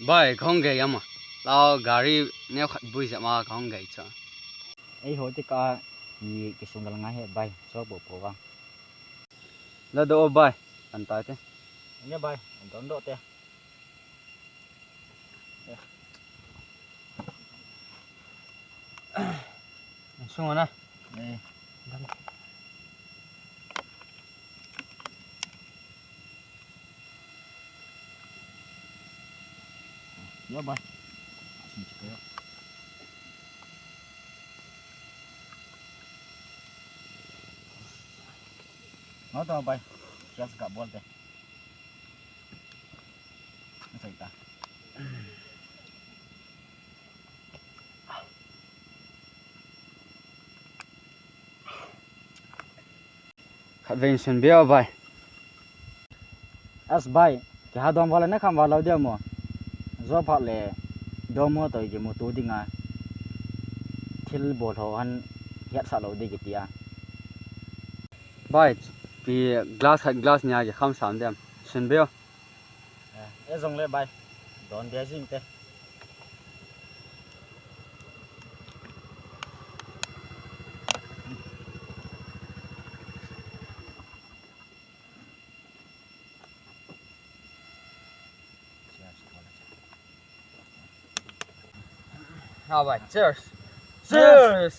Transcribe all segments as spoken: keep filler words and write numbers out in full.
Bai, kahung gei ama. Lao gari neo khat bui jep ma kahung gei cha. Ei ho ti ka ni kisung dal ngai he bai, so po po wa. La do bai, an tai te. Ne bai, an don do te. Sung na. Eh. Yo bai. Sung chika yo. Ngau to bai. Kias ka bol te. Sai ta. Khat vei sun bia bai. As bai, kiha dom vala na kham vala dia mo. Zo phat le dom mo to ki mo tu dinga. Thil bol ho han hiat sa lo di ki tia. Bai, pi glass khat glass nia ki kham sam dem. Sun bia. Eh, e jong le bai. Don dia jing te. Cheers. Cheers.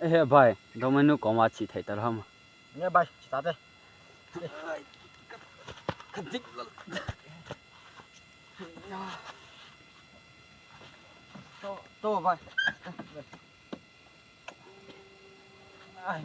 Eh, bai, dom nu koma chi thei ta lam. Nge bai, chi ta te. Ka dik la. To, to bai. Ai.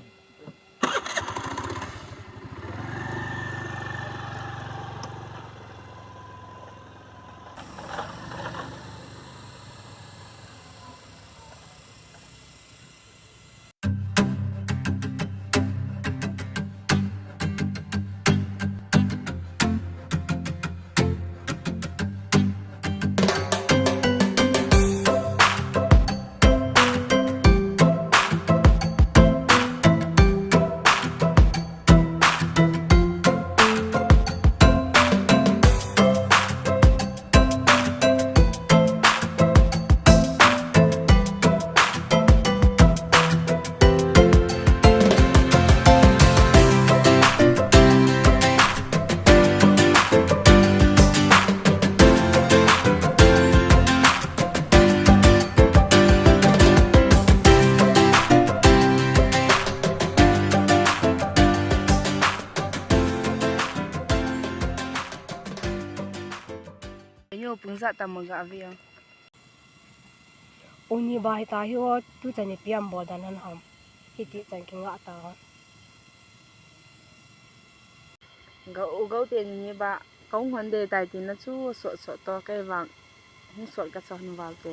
Yo pung ja ta mo ga ve. Uni bai ta hi o tu chan ni piam bol dan han ham. Hiti chan ki nga ta. Ga u gau te ni ba kong hon de tai ti na chu so so to kai vang. Hung sot ka sot hung val te.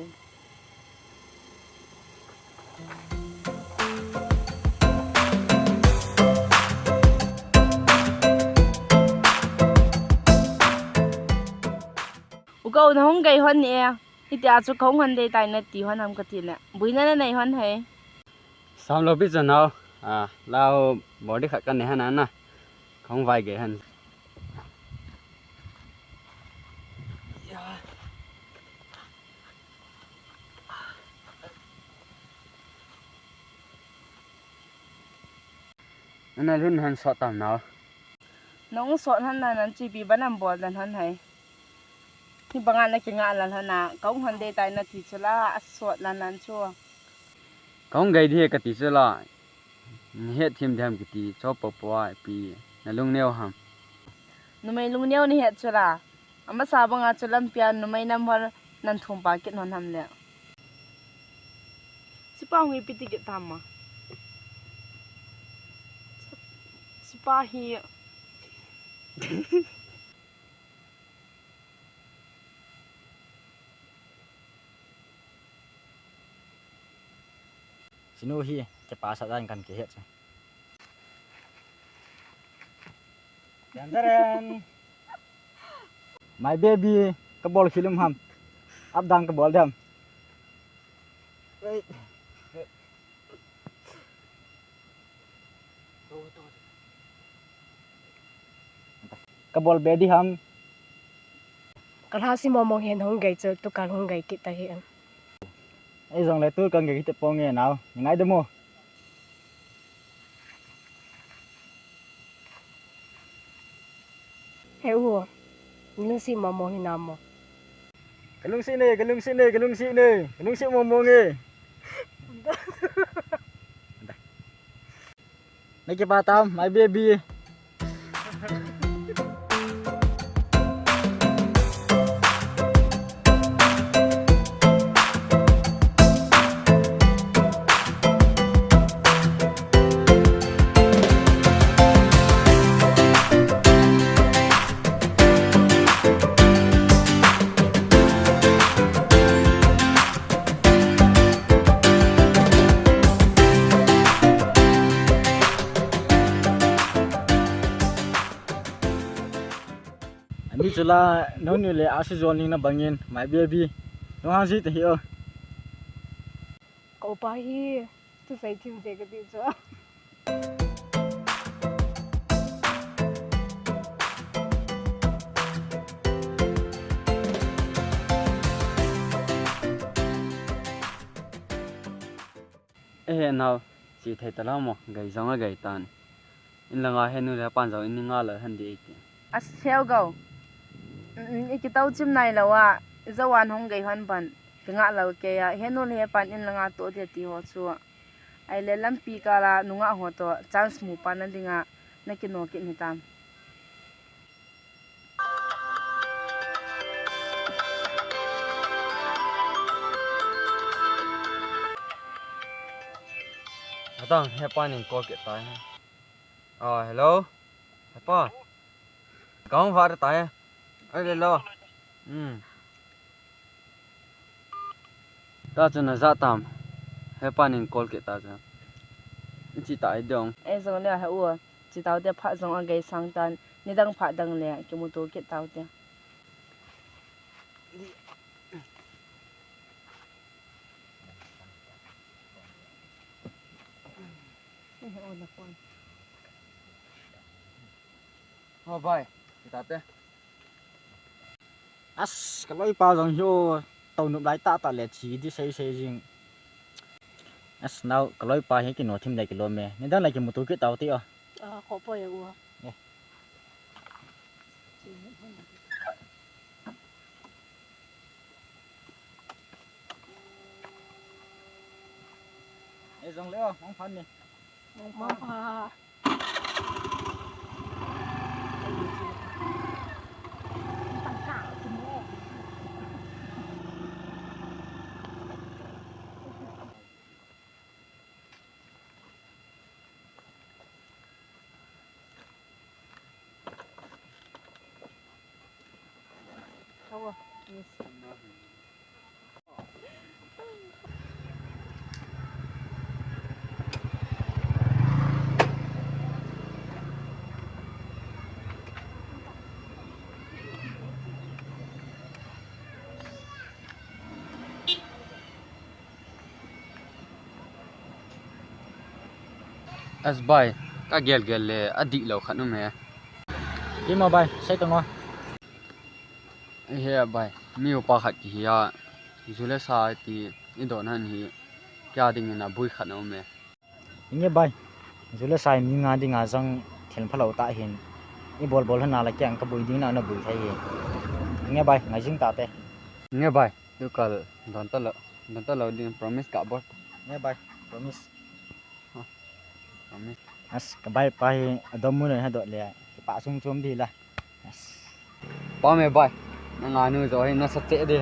U ka u na hung gei hon ni e. Hiti a chu ka hung hon dei tai na ti hon ham ka ti le. Buina na nei hon hei. Sam lo pi chan hau. A, lau body khat ka nei hon na. Ka hung vai gei hon. Nana lhun han sot tam nau. Nong sot han na nan chipi ba nan bol dan han hai. Hi banga na kinga lan han na, ka hung han dei tai na ti chu la, a sot lan nan chu. Ka hung gei di he ka ti chu la. Ni het thim dem kiti, cho po po a pi, na lung neo ham. Numei lung neo ni het chu la. Amasa banga chu lampi a numei nam hor nan thum pa kit hon ham le. Sipa hung ipi ti kit tam ma. Sipa hi. Sinu hi, kipa sa dan kan kihet. Tadam! My baby, ka bol khilum ham. Ap dang ka bol dem. Wait. Kabol be di ham. Kalhasi momo hin hung gei chu, tukal hung gei kit ta hi em. Ei jong le tukal gei kit pong e nao. Ni ngai de mo. He u, lungsi momo hi na mo. Kalungsi ne, kalungsi ne, kalungsi ne, kalungsi momo nge. Naki pa tam, my baby. Ani chula, noni le asi joining na bangin, my baby. No hang si te hi o. Ko pa hi, tu sai thim se ka ti chu. Ehe nao, chi thei ta la mo, gei jong a gei tan. In langa henu le pan jong in ni nga la han di ti. As heo go. Mm, i kitau chim nai lo a, i jawan hong gei hon ban, ki nga lo ke a, henu le pan in langa to de ti ho chu. Ai le lampi kala nunga ho to, chance mu pa na dinga, na kino kit ni tam. Atang, hepa nin call kit tai. Ah, hello. Hepa. Kong var tai. Ai le lo. Hmm. Ta chu na ja tam. Hepa nin call kit ta chu. Chi ta ai dong. Ei jong le he u. Chi tau te phat jong a gei sang tan. Ni dang phat dang le kimuto kit tau te. Ho bai, kita te. As, ka loipa jong hi o, tau nup lai tah tah le thi di sei sei jing. As, nao, ka loipa hi kino thim le kilo me. Ni dang le kimuto kit tau ti o. Ah, ko po ye u. Ye. Ei jong le o, mong phan ni. Mong phan. As bai, ka gel gel le, adih lou khat um e. Kimo bai, sei tang o. He bai, mi upa khat kihi a, ju le sa ti, i don han hi, kei a dingin abui khat um e. Nge bai, ju le sa mi nga dinga jong thil phalou tah hin, i bol bol hana la kei a kabui ding na, nabui thei hi. Nge bai, ngai jing ta te. Nge bai. Tukal, don talou, don talou ding promise ka bol. Nge bai, promise. Ha, promise. As, ka bai pa hi, adom mun ha dot le, kipa sung chom di la. As. Pa me bai, na nga nu jo hi, na sa che di.